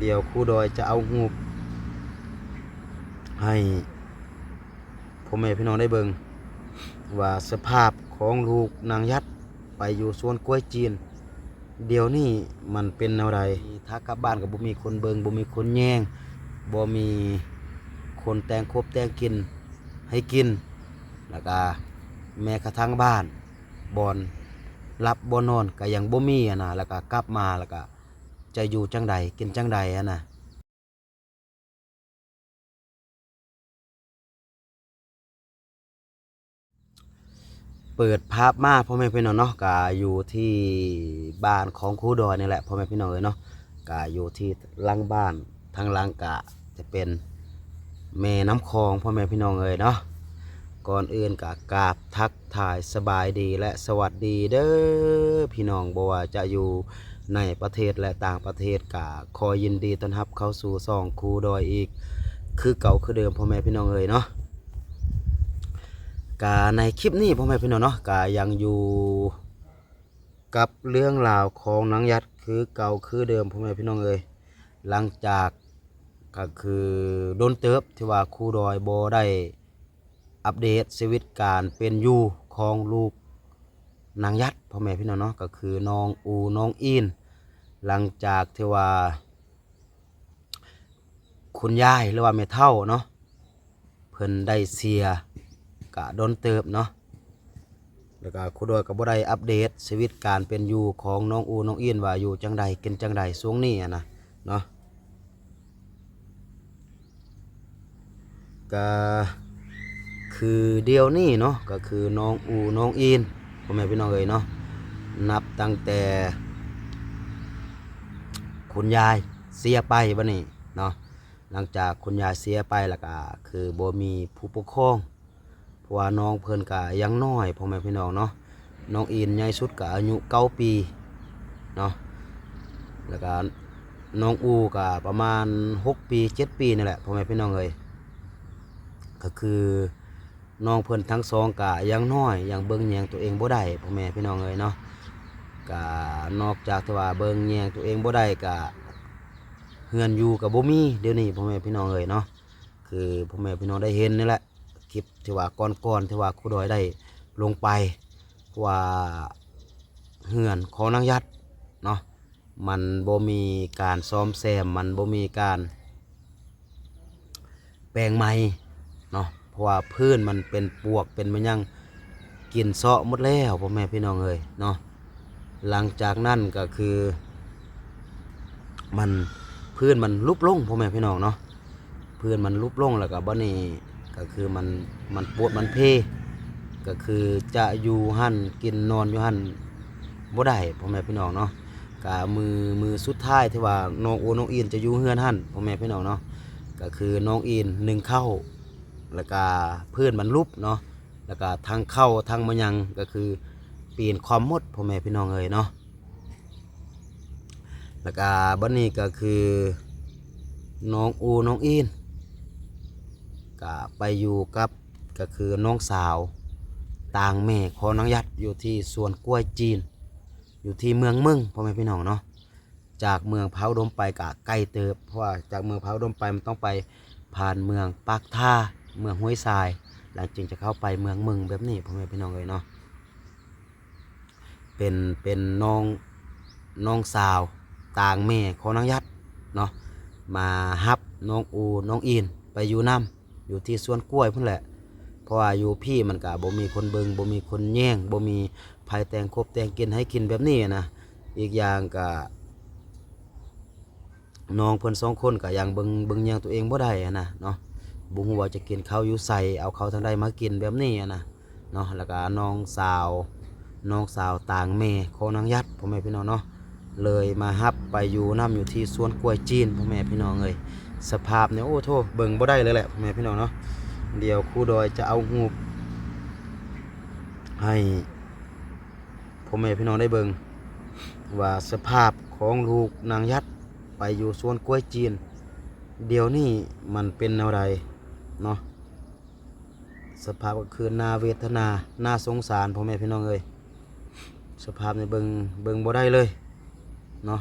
ດຽວຄູດອຍຈະເອົາຮູບໃຫ້ພໍ່ແມ່ພີ່ນ້ອງໄດ້ເບິ່ງວ່າສະພາບຂອງລູກນາງຢັດໄປຢູ່ສວນກ້ວຍຈີນ ດຽວນີ້ມັນເປັນແນວໃດ? ຖ້າກັບບ້ານກໍບໍ່ມີຄົນເບິ່ງ ບໍ່ມີຄົນແຍງ ບໍ່ມີຄົນແຕ່ງຄົບແຕ່ງກິນໃຫ້ກິນ ແລ້ວກະແມ້ກະທັ່ງບ້ານ ບ່ອນຫຼັບບ່ອນນອນກໍຍັງບໍ່ມີຫັ້ນນະ ແລ້ວກະກັບມາ ແລ້ວກະຈະຢູ່ຈັ່ງໃດ ກິນຈັ່ງໃດຫັ້ນນະ. ເປີດພາບມາ ພໍ່ແມ່ພີ່ນ້ອງເນາະ ກະຢູ່ທີ່ບ້ານຂອງຄູດອຍນີ້ແຫຼະ ພໍ່ແມ່ພີ່ນ້ອງເອີຍເນາະ ກະຢູ່ທີ່ຫຼັງບ້ານ ທາງຫຼັງກະຈະເປັນແມ່ນ້ຳຂອງ ພໍ່ແມ່ພີ່ນ້ອງເອີຍເນາະ. ກ່ອນອື່ນກະກາບທັກທາຍສະບາຍດີ ແລະ ສະຫວັດດີເດີພີ່ນ້ອງ ບໍ່ວ່າຈະຢູ່ໃນປະເທດ ແລະ ຕ່າງປະເທດ ກະຂໍຍິນດີຕ້ອນຮັບເຂົ້າສູ່ຊ່ອງຄູດອຍອີກຄືເກົ່າຄືເດີມ ພໍ່ແມ່ພີ່ນ້ອງເອີຍເນາະ. ກະໃນຄລິບນີ້ ພໍ່ແມ່ພີ່ນ້ອງເນາະ ກະຍັງຢູ່ກັບເລື່ອງລາວຂອງນາງຢັດຄືເກົ່າຄືເດີມ ພໍ່ແມ່ພີ່ນ້ອງເອີຍ. ຫຼັງຈາກ ກະຄືດົນເຕີບທີ່ວ່າຄູດອຍບໍ່ໄດ້ອັບເດດຊີວິດການເປັນຢູ່ຂອງລູກນາງຢັດ ພໍ່ແມ່ພີ່ນ້ອງເນາະ ກະຄືນ້ອງອູ ນ້ອງອີນ ຫຼັງຈາກທີ່ວ່າ ຄຸນຍາຍ ຫຼືວ່າແມ່ເຖົ້າເນາະ ເພິ່ນໄດ້ເສຍກະດົນເຕີບເນາະ ແລ້ວກະຄູດອຍກໍບໍ່ໄດ້ອັບເດດຊີວິດການເປັນຢູ່ຂອງນ້ອງອູ ນ້ອງອີນ ວ່າຢູ່ຈັ່ງໃດ ກິນຈັ່ງໃດຊ່ວງນີ້ຫັ້ນນະເນາະ. ກະຄືດຽວນີ້ເນາະ ກະຄືນ້ອງອູ ນ້ອງອີນ ພໍ່ແມ່ພີ່ນ້ອງເອີຍເນາະ ນັບຕັ້ງແຕ່ຄຸນຍາຍເສຍໄປບັດນີ້ເນາະ ຫຼັງຈາກຄຸນຍາຍເສຍໄປ ແລ້ວກະຄືບໍ່ມີຜູ້ປົກຄອງ ເພາະວ່ານ້ອງເພິ່ນກະຍັງນ້ອຍ ພໍ່ແມ່ພີ່ນ້ອງເນາະ. ນ້ອງອີນໃຫຍ່ສຸດກະອາຍຸເກົ້າປີເນາະ ແລ້ວກະນ້ອງອູກະປະມານຫົກປີ ເຈັດປີນີ້ແຫຼະ ພໍ່ແມ່ພີ່ນ້ອງເອີຍ. ກະຄືນ້ອງເພິ່ນທັງສອງກະຍັງນ້ອຍ ຍັງເບິ່ງແຍງຕົວເອງບໍ່ໄດ້ ພໍ່ແມ່ພີ່ນ້ອງເອີຍເນາະ. ກະນອກຈາກທີ່ວ່າເບິ່ງແຍງຕົວເອງບໍ່ໄດ້ ກະເຮືອນຢູ່ກະບໍ່ມີດຽວນີ້ ພໍ່ແມ່ພີ່ນ້ອງເອີຍເນາະ. ຄືພໍ່ແມ່ພີ່ນ້ອງໄດ້ເຫັນນີ້ແຫຼະ ຄລິບທີ່ວ່າກ່ອນໆ ທີ່ວ່າຄູດອຍໄດ້ລົງໄປ ວ່າເຮືອນຂອງນາງຢັດເນາະ ມັນບໍ່ມີການສ້ອມແຊມ ມັນບໍ່ມີການແປງໃໝ່ເນາະ ເພາະວ່າພື້ນມັນເປັນປວກເປັນມະຫຍັງ ກິນເຊາະໝົດແລ້ວ ພໍ່ແມ່ພີ່ນ້ອງເອີຍເນາະ. ຫຼັງຈາກນັ້ນກໍຄື ມັນ ພື້ນມັນຫຼຸບລົງ ພໍ່ແມ່ພີ່ນ້ອງເນາະ ພື້ນມັນຫຼຸບລົງ ແລ້ວກໍບັດນີ້ກໍຄືມັນ ມັນປວດມັນເພ ກໍຄືຈະຢູ່ຫັ້ນ ກິນນອນຢູ່ຫັ້ນບໍ່ໄດ້ ພໍ່ແມ່ພີ່ນ້ອງເນາະ. ກະມື້ ມື້ສຸດທ້າຍທີ່ວ່ານ້ອງໂອ ນ້ອງອີນຈະຢູ່ເຮືອນຫັ້ນ ພໍ່ແມ່ພີ່ນ້ອງເນາະ ກະຄືນ້ອງອີນໜຶ້ງເຂົ້າ ແລ້ວກະພື້ນມັນຫຼຸບເນາະ ແລ້ວກະທັງເຂົ້າທັງມະຫຍັງກະຄືປີນຄວ່ຳໝົດ ພໍ່ແມ່ພີ່ນ້ອງເອີຍເນາະ. ແລ້ວກະບັດນີ້ກະຄືນ້ອງໂອ ນ້ອງອີນກະໄປຢູ່ກັບ ກະຄືນ້ອງສາວຕ່າງແມ່ຂອງນາງຢັດ ຢູ່ທີ່ສວນກ້ວຍຈີນ ຢູ່ທີ່ເມືອງເມິງ ພໍ່ແມ່ພີ່ນ້ອງເນາະ. ຈາກເມືອງຜາອຸດົມໄປກະໄກເຕີບ ເພາະວ່າຈາກເມືອງຜາອຸດົມໄປມັນຕ້ອງໄປຜ່ານເມືອງປາກທາ ເມືອງຫ້ວຍຊາຍ ແລ້ວຈຶ່ງຈະເຂົ້າໄປເມືອງເມິງແບບນີ້ ພໍ່ແມ່ພີ່ນ້ອງເອີຍເນາະ. ເປັນ ເປັນນ້ອງ ນ້ອງສາວຕ່າງແມ່ຂອງນາງຢັດເນາະ ມາຮັບນ້ອງໂອ ນ້ອງອີນໄປຢູ່ນຳ ຢູ່ທີ່ສວນກ້ວຍພຸ້ນແຫຼະ ເພາະວ່າຢູ່ພີ້ມັນກະບໍ່ມີຄົນເບິ່ງ ບໍ່ມີຄົນແຍງ ບໍ່ມີໃຜແຕ່ງຄົບແຕ່ງກິນໃຫ້ກິນແບບນີ້ນະ. ອີກຢ່າງກະ ນ້ອງເພິ່ນສອງຄົນກະຍັງເບິ່ງ ເບິ່ງແຍງຕົວເອງບໍ່ໄດ້ຫັ້ນນະເນາະ ບໍ່ຮູ້ວ່າຈະກິນເຂົ້າຢູ່ໃສ ເອົາເຂົ້າທາງໃດມາກິນແບບນີ້ຫັ້ນນະເນາະ. ແລ້ວກະນ້ອງສາວ ນ້ອງສາວຕ່າງແມ່ຂອງນາງຢັດ ພໍ່ແມ່ພີ່ນ້ອງເນາະ ເລີຍມາຮັບໄປຢູ່ນຳຢູ່ທີ່ສວນກ້ວຍຈີນ ພໍ່ແມ່ພີ່ນ້ອງເອີຍ. ສະພາບນີ້ ໂອ້ໂທ້ ເບິ່ງບໍ່ໄດ້ເລີຍແຫຼະ ພໍ່ແມ່ພີ່ນ້ອງເນາະ. ດຽວຄູດອຍຈະເອົາຮູບໃຫ້ພໍ່ແມ່ພີ່ນ້ອງໄດ້ເບິ່ງວ່າສະພາບຂອງລູກນາງຢັດໄປຢູ່ສວນກ້ວຍຈີນ ດຽວນີ້ມັນເປັນແນວໃດເນາະ. ສະພາບກໍຄືໜ້າເວທະນາ ໜ້າສົງສານ ພໍ່ແມ່ພີ່ນ້ອງເອີຍ. ສະພາບນີ້ເບິ່ງ ເບິ່ງບໍ່ໄດ້ເລີຍເນາະ.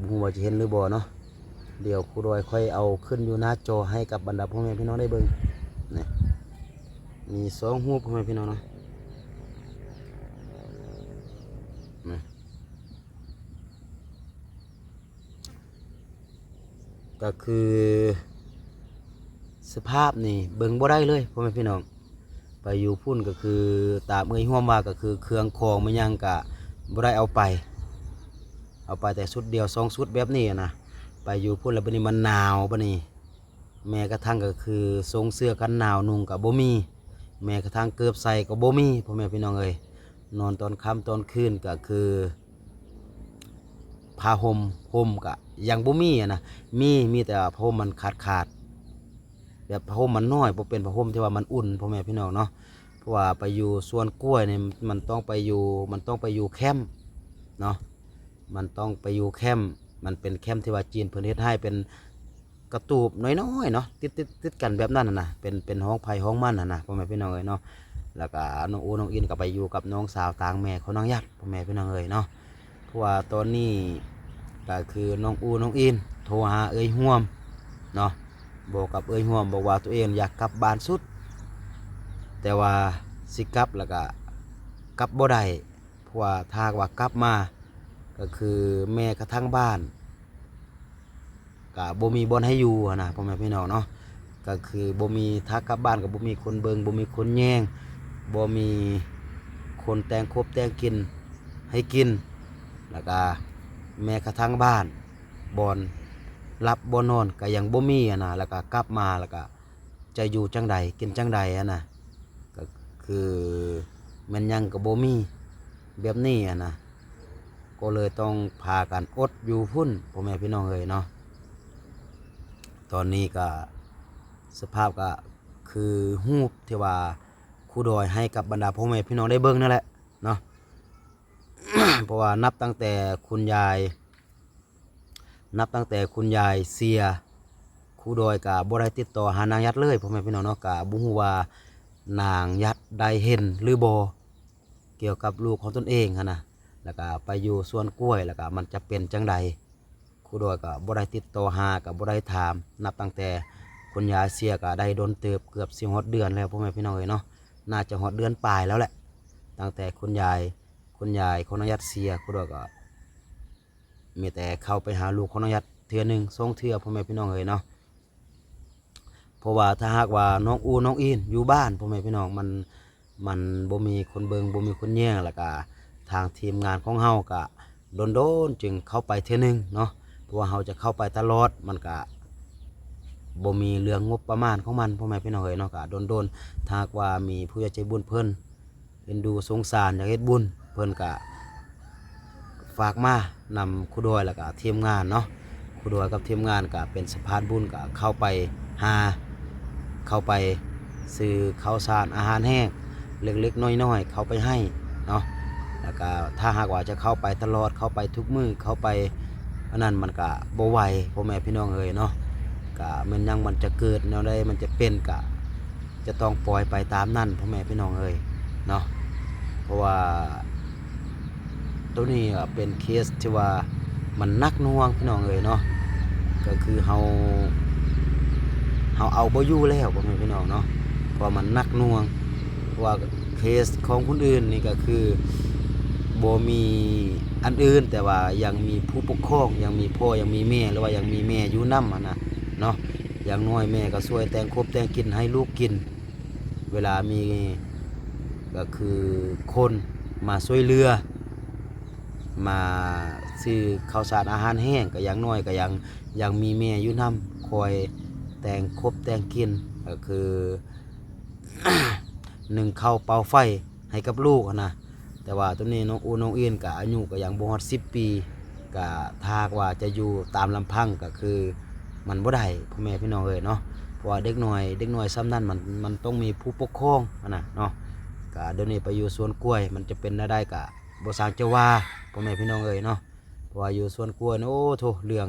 ບໍ່ຮູ້ວ່າຈະເຫັນຫຼືບໍ່ເນາະ. ດຽວຄູດອຍຄ່ອຍເອົາຂຶ້ນຢູ່ໜ້າຈໍໃຫ້ກັບບັນດາພໍ່ແມ່ພີ່ນ້ອງໄດ້ເບິ່ງ. ນີ້ ມີສອງຮູບ ພໍ່ແມ່ພີ່ນ້ອງເນາະ. ນີ້ ກໍຄືສະພາບນີ້ເບິ່ງບໍ່ໄດ້ເລີຍ ພໍ່ແມ່ພີ່ນ້ອງ. ໄປຢູ່ພຸ້ນກໍຄືຕາມເອື້ອຍຮ່ວມວ່າ ກໍຄືເຄື່ອງຂອງແມ່ນຫຍັງກະບໍ່ໄດ້ເອົາໄປ, ເອົາໄປແຕ່ຊຸດດຽວສອງຊຸດແບບນີ້ນະ. ໄປຢູ່ພຸ້ນແລ້ວບັດນີ້ມັນໜາວ ບັດນີ້ແມ້ກະທັ່ງກໍຄືຊົງເສື້ອກັນໜາວນຸ່ງກໍບໍ່ມີ, ແມ້ກະທັ່ງເກີບໃສ່ກໍບໍ່ມີ ພໍ່ແມ່ພີ່ນ້ອງເອີຍ. ນອນຕອນຄ່ຳຕອນຄືນກໍຄື ຜ້າຫົ່ມ ຫົ່ມກະຍັງບໍ່ມີຫັ້ນນະ, ມີ ມີແຕ່ວ່າຜ້າຫົ່ມມັນຂາດໆ ແບບຜ້າຫົ່ມມັນນ້ອຍ ບໍ່ເປັນຜ້າຫົ່ມທີ່ວ່າມັນອຸ່ນ ພໍ່ແມ່ພີ່ນ້ອງເນາະ. ເພາະວ່າໄປຢູ່ສວນກ້ວຍນີ້ ມັນຕ້ອງໄປຢູ່ ມັນຕ້ອງໄປຢູ່ແຄ້ມເນາະ, ມັນຕ້ອງໄປຢູ່ແຄ້ມ ມັນເປັນແຄ້ມທີ່ວ່າຈີນເພິ່ນເຮັດໃຫ້ ເປັນກະຕູບນ້ອຍໆເນາະ ຕິດໆ ຕິດກັນແບບນັ້ນຫັ້ນນະ, ເປັນ ເປັນຫ້ອງໃຜຫ້ອງມັນຫັ້ນນະ ພໍ່ແມ່ພີ່ນ້ອງເອີຍເນາະ. ແລ້ວກະນ້ອງອູນ້ອງອິນກໍໄປຢູ່ກັບນ້ອງສາວຕ່າງແມ່ຂອງນາງຫຍັດ ພໍ່ແມ່ພີ່ນ້ອງເອີຍເນາະ. ເພາະວ່າຕອນນີ້ກໍຄືນ້ອງອູນ້ອງອິນໂທຫາເອື້ອຍຮ່ວມເນາະ, ບອກກັບເອື້ອຍຮ່ວມ ບອກວ່າຕົວເອງຢາກກັບບ້ານສຸດ ແຕ່ວ່າຊິກັບແລ້ວກໍກັບບໍ່ໄດ້ ເພາະວ່າຖ້າຫາກວ່າກັບມາ ກໍຄືແມ້ກະທັ່ງບ້ານ ກະບໍ່ມີບ່ອນໃຫ້ຢູ່ຫັ້ນນະ ພໍ່ແມ່ພີ່ນ້ອງເນາະ. ກະຄືບໍ່ມີ ຖ້າກັບບ້ານກໍບໍ່ມີຄົນເບິ່ງ ບໍ່ມີຄົນແຍງ ບໍ່ມີຄົນແຕ່ງຄົບແຕ່ງກິນໃຫ້ກິນ, ແລ້ວກະແມ້ກະທັ່ງບ້ານ ບ່ອນຫຼັບບ່ອນນອນກໍຍັງບໍ່ມີຫັ້ນນະ. ແລ້ວກະກັບມາແລ້ວກະຈະຢູ່ຈັ່ງໃດ ກິນຈັ່ງໃດຫັ້ນນະ, ກໍຄືແມ່ນຫຍັງກໍບໍ່ມີແບບນີ້ຫັ້ນນະ. ກໍເລີຍຕ້ອງພາກັນອົດຢູ່ພຸ້ນ ພໍ່ແມ່ພີ່ນ້ອງເອີຍເນາະ. ຕອນນີ້ກະສະພາບກະຄືຮູບທີ່ວ່າຄູດອຍໃຫ້ກັບບັນດາພໍ່ແມ່ພີ່ນ້ອງໄດ້ເບິ່ງນັ້ນແຫຼະເນາະ. ເພາະວ່ານັບຕັ້ງແຕ່ຄຸນຍາຍ ນັບຕັ້ງແຕ່ຄຸນຍາຍເສຍ ຄູດອຍກະບໍ່ໄດ້ຕິດຕໍ່ຫານາງຫຍັດເລີຍ ພໍ່ແມ່ພີ່ນ້ອງເນາະ. ກະບໍ່ຮູ້ວ່ານາງຫຍັດໄດ້ເຫັນຫຼືບໍ່ ກ່ຽວກັບລູກຂອງຕົນເອງຫັ້ນນະ, ແລ້ວກະໄປຢູ່ສວນກ້ວຍ ແລ້ວກະມັນຈະເປັນຈັ່ງໃດ ຄູດອຍກໍບໍ່ໄດ້ຕິດຕໍ່ຫາ ກໍບໍ່ໄດ້ຖາມ. ນັບຕັ້ງແຕ່ຄຸນຍາຍເສຍກໍໄດ້ດົນເຕີບ ເກືອບຊິຮອດເດືອນແລ້ວ ພໍ່ແມ່ພີ່ນ້ອງເອີຍເນາະ, ໜ້າຈະຮອດເດືອນປາຍແລ້ວແຫຼະ ຕັ້ງແຕ່ຄຸນຍາຍ ຄຸນຍາຍຂອງນາງຫຍັດເສຍ. ຄູດອຍກໍມີແຕ່ເຂົ້າໄປຫາລູກຂອງນາງຫຍັດເທື່ອໜຶ່ງສອງເທື່ອ ພໍ່ແມ່ພີ່ນ້ອງເອີຍເນາະ. ເພາະວ່າຖ້າຫາກວ່ານ້ອງອູນ້ອງອິນຢູ່ບ້ານ ພໍ່ແມ່ພີ່ນ້ອງ ມັນ ມັນບໍ່ມີຄົນເບິ່ງ ບໍ່ມີຄົນແຍງ ແລ້ວກະທາງທີມງານຂອງເຮົາກະດົນໆຈຶ່ງເຂົ້າໄປເທື່ອໜຶ່ງເນາະ, ເພາະວ່າເຮົາຈະເຂົ້າໄປຕະຫຼອດ ມັນກະບໍ່ມີເລື່ອງງົບປະມານຂອງມັນ ພໍ່ແມ່ພີ່ນ້ອງເອີຍເນາະ. ກະດົນໆ ຖ້າຫາກວ່າມີຜູ້ໃຫຍ່ໃຈບຸນເພິ່ນ ເອັນດູສົງສານ ຢາກເຮັດບຸນ ເພິ່ນກະຝາກມານຳຄູດອຍ ແລ້ວກະທີມງານເນາະ. ຄູດອຍກັບທີມງານກະເປັນສະພານບຸນ ກະເຂົ້າໄປຫາ ເຂົ້າໄປຊື້ເຂົ້າສານອາຫານແຫ້ງເລັກໆນ້ອຍໆ ເຂົ້າໄປໃຫ້ເນາະ. ແລ້ວກະຖ້າຫາກວ່າຈະເຂົ້າໄປຕະຫຼອດ ເຂົ້າໄປທຸກມື້ ເຂົ້າໄປອັນນັ້ນ ມັນກະບໍ່ໄຫວ ພໍ່ແມ່ພີ່ນ້ອງເອີຍເນາະ. ກະແມ່ນຫຍັງມັນຈະເກີດແນວໃດ ມັນຈະເປັນ ກະ ຈະຕ້ອງປ່ອຍໄປຕາມນັ້ນ ພໍ່ແມ່ພີ່ນ້ອງເອີຍເນາະ. ເພາະວ່າໂຕນີ້ກໍເປັນເຄສທີ່ວ່າມັນໜັກໜ່ວງ ພີ່ນ້ອງເອີຍເນາະ, ກໍຄືເຮົາ ເຮົາເອົາບໍ່ຢູ່ແລ້ວ ພໍ່ແມ່ພີ່ນ້ອງເນາະ, ເພາະວ່າມັນໜັກໜ່ວງ. ເພາະວ່າເຄສຂອງຄົນອື່ນນີ້ກໍຄືບໍ່ມີອັນອື່ນ ແຕ່ວ່າຍັງມີຜູ້ປົກຄອງ ຍັງມີພໍ່ ຍັງມີແມ່ ຫຼືວ່າຍັງມີແມ່ຢູ່ນຳຫັ້ນນະເນາະ. ຢ່າງໜ້ອຍແມ່ກໍຊ່ວຍແຕ່ງຄົບແຕ່ງກິນໃຫ້ລູກກິນ ເວລາມີ ກໍຄືຄົນມາຊ່ວຍເຫຼືອ ມາຊື້ເຂົ້າສານອາຫານແຫ້ງ ກໍຢ່າງໜ້ອຍກໍຍັງ ຍັງມີແມ່ຢູ່ນຳ ຄອຍແຕ່ງຄົບແຕ່ງກິນ ກໍຄື ໜຶ້ງເຂົ້າເປົ່າໄຟໃຫ້ກັບລູກຫັ້ນນະ. ແຕ່ວ່າໂຕນີ້ນ້ອງອູນ້ອງອິນກະອາຍຸກະຍັງບໍ່ຮອດສິບປີ, ກະຖ້າຫາກວ່າຈະຢູ່ຕາມລຳພັງກະຄືມັນບໍ່ໄດ້ ພໍ່ແມ່ພີ່ນ້ອງເອີຍເນາະ, ເພາະວ່າເດັກນ້ອຍ ເດັກນ້ອຍຊ່ຳນັ້ນມັນ ມັນຕ້ອງມີຜູ້ປົກຄອງຫັ້ນນະເນາະ. ກະດຽວນີ້ໄປຢູ່ສວນກ້ວຍ ມັນຈະເປັນແນວໃດກະບໍ່ຊ່າງຈະວ່າ ພໍ່ແມ່ພີ່ນ້ອງເອີຍເນາະ, ເພາະວ່າຢູ່ສວນກ້ວຍນີ້ ໂອ້ໂທ້ ເລື່ອງ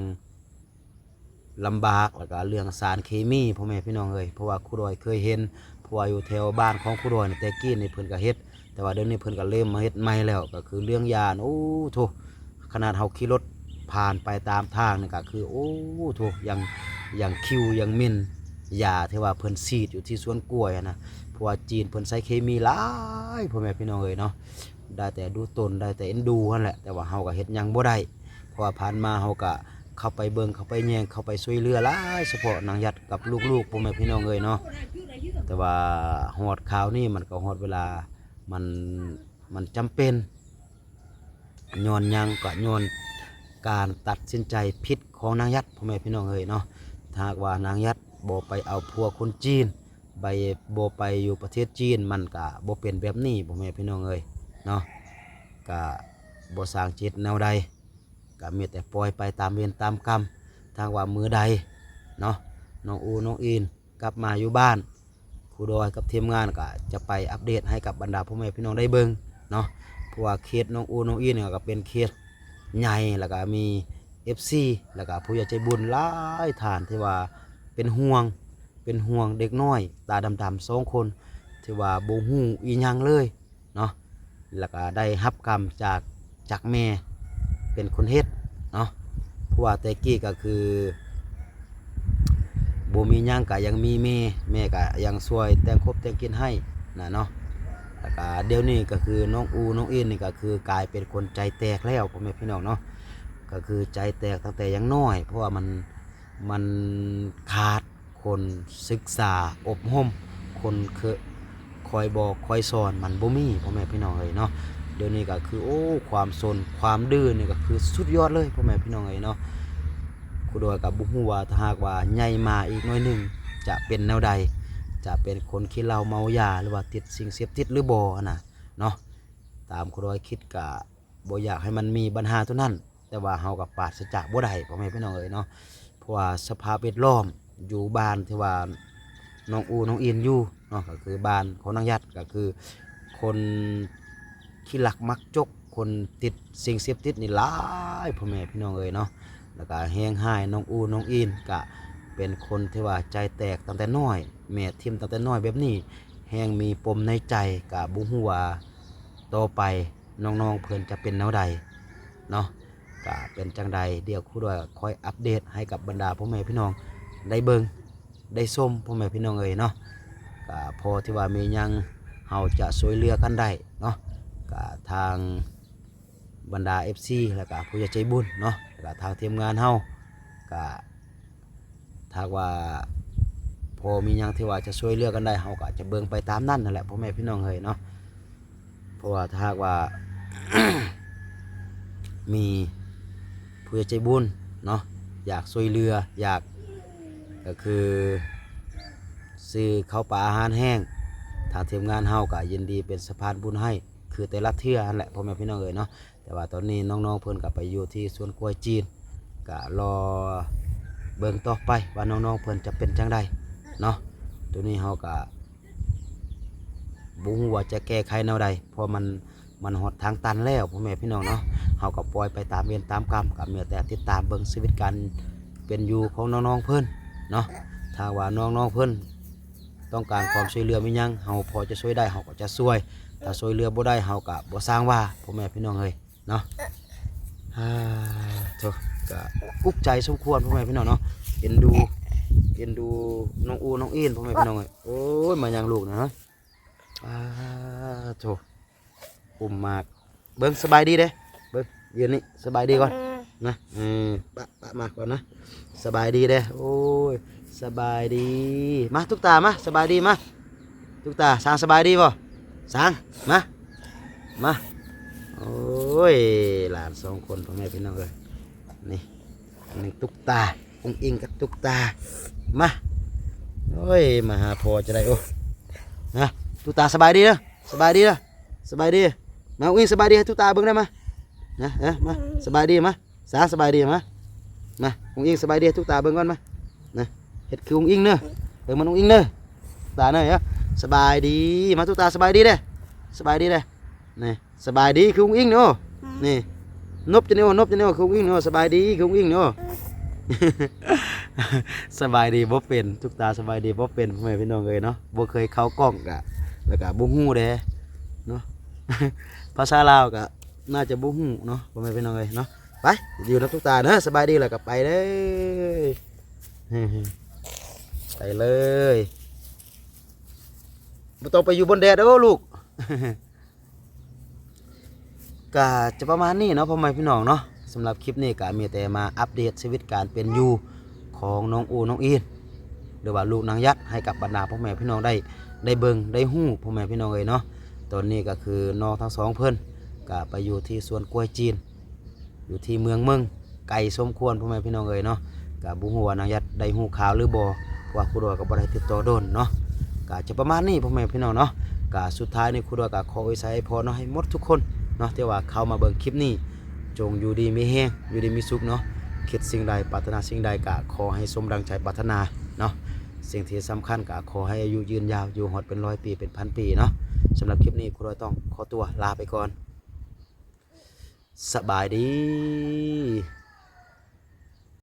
ລຳບາກ ແລ້ວກະເລື່ອງສານເຄມີ ພໍ່ແມ່ພີ່ນ້ອງເອີຍ, ເພາະວ່າຄູດອຍເຄີຍເຫັນ ເພາະວ່າຢູ່ແຖວບ້ານຂອງຄູດອຍນີ້ ແຕ່ກີ້ນີ້ເພິ່ນກະເຮັດ ແຕ່ວ່າດຽວນີ້ເພິ່ນກະເລີ່ມມາເຮັດໃໝ່ແລ້ວ ກະຄືເລື່ອງຢານ ໂອ້ໂທ້ ຂະໜາດເຮົາຂີ່ລົດ ຜ່ານໄປຕາມທາງນີ້ກໍຄື ໂອ້ ໂທ້ ຢ່າງ ຢ່າງຂິວ ຢ່າງເໝັນຢາທີ່ວ່າເພິ່ນສີດຢູ່ທີ່ສວນກ້ວຍຫັ້ນນະ. ເພາະວ່າຈີນເພິ່ນໃຊ້ເຄມີຫຼາຍ ພໍ່ແມ່ພີ່ນ້ອງເອີຍເນາະ. ໄດ້ແຕ່ດູຕົນ ໄດ້ແຕ່ເອັນດູຫັ້ນແຫຼະ ແຕ່ວ່າເຮົາກໍເຮັດຫຍັງບໍ່ໄດ້ ເພາະວ່າຜ່ານມາເຮົາກໍເຂົ້າໄປເບິ່ງ ເຂົ້າໄປແຍງ ເຂົ້າໄປຊ່ວຍເຫຼືອຫຼາຍ ສະເພາະນາງຍັດກັບລູກໆ ພໍ່ແມ່ພີ່ນ້ອງເອີຍເນາະ. ແຕ່ວ່າຮອດຄາວນີ້ມັນກໍຮອດເວລາ ມັນ ມັນຈຳເປັນ. ຍ້ອນຫຍັງ? ກໍຍ້ອນການຕັດສິນໃຈຜິດຂອງນາງຍັດ ພໍ່ແມ່ພີ່ນ້ອງເອີຍເນາະ. ຖ້າຫາກວ່ານາງຍັດບໍ່ໄປເອົາຜົວຄົນຈີນ ໄປ ບໍ່ໄປຢູ່ປະເທດຈີນ ມັນກະບໍ່ເປັນແບບນີ້ ພໍ່ແມ່ພີ່ນ້ອງເອີຍເນາະ. ກະບໍ່ສ້າງຈິດແນວໃດ ກະມີແຕ່ປ່ອຍໄປຕາມເວນຕາມກຳ. ຖ້າຫາກວ່າມື້ໃດເນາະ ນ້ອງອູນ້ອງອີນ ກັບມາຢູ່ບ້ານ ຄູດອຍກັບທີມງານກໍຈະໄປອັບເດດໃຫ້ກັບບັນດາພໍ່ແມ່ພີ່ນ້ອງໄດ້ເບິ່ງເນາະ. ເພາະວ່າເຂດນ້ອງອູນ້ອງອີນນີ້ກໍເປັນເຂດໃຫຍ່ ແລ້ວກໍມີເອັຟຊີ ແລ້ວກໍຜູ້ໃຫຍ່ໃຈບຸນຫຼາຍທ່ານທີ່ວ່າເປັນຫ່ວງ ເປັນຫ່ວງເດັກນ້ອຍຕາດຳໆສອງຄົນ ທີ່ວ່າບໍ່ຮູ້ອີ່ຫຍັງເລີຍ ເນາະ ແລ້ວກໍໄດ້ຮັບກຳຈາກ ຈາກແມ່ເປັນຄົນເຮັດເນາະ. ເພາະວ່າແຕ່ກີ້ກໍຄືບໍ່ມີຫຍັງກໍຍັງມີແມ່ ແມ່ກໍຍັງຊ່ວຍແຕ່ງຄົບແຕ່ງກິນໃຫ້ນະເນາະ. ແລ້ວກໍດຽວນີ້ກໍຄືນ້ອງອູນ້ອງອີນນີ້ກໍຄືກາຍເປັນຄົນໃຈແຕກແລ້ວ ພໍ່ແມ່ພີ່ນ້ອງເນາະ. ກໍຄືໃຈແຕກຕັ້ງແຕ່ຍັງນ້ອຍ ເພາະວ່າມັນ ມັນຂາດຄົນສຶກສາອົບຮົມ ຄົນເຄີຍ ຄອຍບອກຄອຍສອນມັນບໍ່ມີ ພໍ່ແມ່ພີ່ນ້ອງເອີຍເນາະ. ດຽວນີ້ກໍຄື ໂອ້ ຄວາມສົນຄວາມດື້ນີ້ກໍຄືສຸດຍອດເລີຍ ພໍ່ແມ່ພີ່ນ້ອງເອີຍເນາະ. ຄູດອຍກໍບໍ່ຮູ້ວ່າຖ້າຫາກວ່າໃຫຍ່ມາອີກໜ້ອຍໜຶ່ງຈະເປັນແນວໃດ ຈະເປັນຄົນຂີ້ເຫຼົ້າເມົາຢາ ຫຼືວ່າຕິດສິ່ງເສບຕິດຫຼືບໍ່ຫັ້ນນະເນາະ. ຕາມຄູດອຍຄິດກໍ ບໍ່ຢາກໃຫ້ມັນມີບັນຫາຕົວນັ້ນ ແຕ່ວ່າເຮົາກໍປາສະຈາກບໍ່ໄດ້ ພໍ່ແມ່ພີ່ນ້ອງເອີຍເນາະ. ເພາະວ່າສະພາບແວດລ້ອມຢູ່ບ້ານທີ່ວ່ານ້ອງອູນ້ອງອີນຢູ່ເນາະ ກໍຄືບ້ານຂອງນາງຍັດ ກໍຄືຄົນຂີ້ລັກມັກຈົກ ຄົນຕິດສິ່ງເສບຕິດນີ້ຫຼາຍ ພໍ່ແມ່ພີ່ນ້ອງເອີຍເນາະ. ແລ້ວກໍແຮງຮ້າຍ ນ້ອງອູນ້ອງອີນກໍເປັນຄົນທີ່ວ່າໃຈແຕກຕັ້ງແຕ່ນ້ອຍ ແມ່ຖິ້ມຕັ້ງແຕ່ນ້ອຍແບບນີ້ ແຮງມີປົມໃນໃຈ ກໍບໍ່ຮູ້ວ່າຕໍ່ໄປ ນ້ອງໆເພິ່ນຈະເປັນແນວໃດເນາະ. ກະເປັນຈັ່ງໃດ ດຽວຄູດອຍຄອຍອັບເດດໃຫ້ກັບບັນດາພໍ່ແມ່ພີ່ນ້ອງໄດ້ເບິ່ງໄດ້ຊົມ ພໍ່ແມ່ພີ່ນ້ອງເອີຍເນາະ. ກະພໍທີ່ວ່າມີຫຍັງເຮົາຈະຊ່ວຍເຫຼືອກັນໄດ້ເນາະ. ກະທາງບັນດາເອັຟຊີ ແລ້ວກະຜູ້ໃຫຍ່ໃຈບຸນເນາະ ແລ້ວກະທາງທີມງານເຮົາ ກະ ຖ້າຫາກວ່າພໍມີຫຍັງທີ່ວ່າຈະຊ່ວຍເຫຼືອກັນໄດ້ ເຮົາກໍຈະເບິ່ງໄປຕາມນັ້ນຫັ້ນແຫຼະ ພໍ່ແມ່ພີ່ນ້ອງເອີຍເນາະ. ເພາະວ່າຖ້າຫາກວ່າ ມີຜູ້ໃຫຍ່ໃຈບຸນເນາະ ຢາກຊ່ວຍເຫຼືອ ຢາກ ກໍຄືຊື້ເຂົ້າປາອາຫານແຫ້ງ ທາງທີມງານເຮົາກໍຍິນດີເປັນສະພານບຸນໃຫ້ ຄືແຕ່ລະເທື່ອຫັ້ນແຫຼະ ພໍ່ແມ່ພີ່ນ້ອງເອີຍເນາະ. ແຕ່ວ່າຕອນນີ້ນ້ອງໆເພິ່ນກໍໄປຢູ່ທີ່ສວນກ້ວຍຈີນ ກໍລໍເບິ່ງຕໍ່ໄປວ່ານ້ອງໆເພິ່ນຈະເປັນຈັ່ງໃດເນາະ. ໂຕນີ້ເຮົາກໍບໍ່ຮູ້ວ່າຈະແກ້ໄຂແນວໃດ ເພາະມັນ ມັນຮອດທາງຕັນແລ້ວ ພໍ່ແມ່ພີ່ນ້ອງເນາະ. ເຮົາກໍປ່ອຍໄປຕາມເວນຕາມກຳ ກໍມີແຕ່ຕິດຕາມເບິ່ງຊີວິດການເປັນຢູ່ຂອງນ້ອງໆເພິ່ນເນາະ. ຖ້າວ່ານ້ອງໆເພິ່ນຕ້ອງການຄວາມຊ່ວຍເຫຼືອມີຫຍັງ ເຮົາພໍຈະຊ່ວຍໄດ້ ເຮົາກໍຈະຊ່ວຍ, ຖ້າຊ່ວຍເຫຼືອບໍ່ໄດ້ ເຮົາກໍບໍ່ຊ່າງວ່າ ພໍ່ແມ່ພີ່ນ້ອງເອີຍ. ເນາະ ອາ ໂທ້ ກະອຸກໃຈສົມຄວນ ພໍ່ແມ່ພີ່ນ້ອງເນາະ. ເອັນດູ ເອັນດູນ້ອງອູນ້ອງອີນ ພໍ່ແມ່ພີ່ນ້ອງເອີຍ. ໂອ້ຍ ມາຫຍັງລູກນະ ອາ ໂທ້ ອຸ້ມໝາກ. ເບິ່ງ ສະບາຍດີເດ້ ເບິ່ງ ຢືນນີ້ ສະບາຍດີກ່ອນນະ. ເອີ ປະ ປະໝາກກ່ອນນະ. ສະບາຍດີເດ້. ໂອ້ຍ ສະບາຍດີ. ມາ ຕຸກຕາ ມາ ສະບາຍດີ ມາ. ຕຸກຕາ ສາງ ສະບາຍດີບໍ່? ສາງ ມາ ມາ. ໂອ້ຍ ຫຼານສອງຄົນ ພໍ່ແມ່ພີ່ນ້ອງເອີຍ. ນີ້ ອັນນີ້ຕຸກຕາ ອຸ້ງອິງກັບຕຸກຕາ ມາ. ໂອ້ຍ ມາຫາພໍ່ຈະໄດ້. ໂອ້ ນະ ຕຸກຕາ ສະບາຍດີເດີ ສະບາຍດີເດີ ສະບາຍດີ. ມາ ອຸ້ງອິງ ສະບາຍດີໃຫ້ຕຸກຕາເບິ່ງໄດ້ ມາ ນະ. ເອີ ມາ ສະບາຍດີ ມາ. ສາງ ສະບາຍດີ ມາ ມາ. ອຸ້ງອິງ ສະບາຍດີໃຫ້ຕຸກຕາເບິ່ງກ່ອນ ມາ ນະ. ເຮັດຄືອຸ້ງອິງເດີ ເບິ່ງມັນອຸ້ງອິງເດີ ຕາເດີ. ສະບາຍດີ ມາ ຕຸກຕາ ສະບາຍດີເດ້ ສະບາຍດີເດ້. ນີ້ ສະບາຍດີຄືອຸ້ງອິງເນາະ. ນີ້ ນົບຈັ່ງນີ້ ນົບຈັ່ງນີ້ ຄືອຸ້ງອິງເນາະ. ສະບາຍດີຄືອຸ້ງອິງເນາະ. ສະບາຍດີບໍ່ເປັນ ຕຸກຕາ ສະບາຍດີບໍ່ເປັນ ພໍ່ແມ່ພີ່ນ້ອງເອີຍເນາະ. ບໍ່ເຄີຍເຂົ້າກ້ອງກະ ແລ້ວກະບໍ່ຮູ້ເດ້ເນາະ. ພາສາລາວກະໜ້າຈະບໍ່ຮູ້ເນາະ ພໍ່ແມ່ພີ່ນ້ອງເອີຍເນາະ. ໄປ ຢູ່ນຳຕຸກຕາເດີ ສະບາຍດີແລ້ວກໍໄປເດີ ໄປເລີຍ ບໍ່ຕ້ອງໄປຢູ່ບົນແດດເດີລູກ. ກະຈະປະມານນີ້ເນາະ ພໍ່ແມ່ພີ່ນ້ອງເນາະ. ສຳລັບຄລິບນີ້ກະມີແຕ່ມາອັບເດດຊີວິດການເປັນຢູ່ຂອງນ້ອງອູ ນ້ອງອີນ ຫຼືວ່າລູກນາງຍັດ ໃຫ້ກັບບັນດາພໍ່ແມ່ພີ່ນ້ອງໄດ້ ໄດ້ເບິ່ງໄດ້ຮູ້ ພໍ່ແມ່ພີ່ນ້ອງເອີຍເນາະ. ຕອນນີ້ກະຄືນ້ອງທັງສອງເພິ່ນກະໄປຢູ່ທີ່ສວນກ້ວຍຈີນ ຢູ່ທີ່ເມືອງເມິງ ໄກສົມຄວນ ພໍ່ແມ່ພີ່ນ້ອງເອີຍເນາະ. ກະບໍ່ຮູ້ວ່ານາງຍັດໄດ້ຮູ້ຂ່າວຫຼືບໍ່ ເພາະວ່າຄູດອຍກໍບໍ່ໄດ້ຕິດຕໍ່ດົນເນາະ. ກະຈະປະມານນີ້ ພໍ່ແມ່ພີ່ນ້ອງເນາະ. ກະສຸດທ້າຍນີ້ຄູດອຍກໍຂໍອວຍໄຊໃຫ້ພອນເນາະ ໃຫ້ໝົດທຸກຄົນເນາະ ທີ່ວ່າເຂົ້າມາເບິ່ງຄລິບນີ້ ຈົ່ງຢູ່ດີມີແຮງ ຢູ່ດີມີສຸກເນາະ. ຄິດສິ່ງໃດ ປາດຖະໜາສິ່ງໃດ ກະຂໍໃຫ້ສົມດັ່ງໃຈປາດຖະໜາເນາະ. ສິ່ງທີ່ສຳຄັນກະຂໍໃຫ້ອາຍຸຢືນຍາວ ຢູ່ຮອດເປັນຮ້ອຍປີ ເປັນພັນປີເນາະ. ສຳລັບຄລິບນີ້ຄູດອຍຕ້ອງຂໍຕົວລາໄປກ່ອນ. ສະບາຍດີ.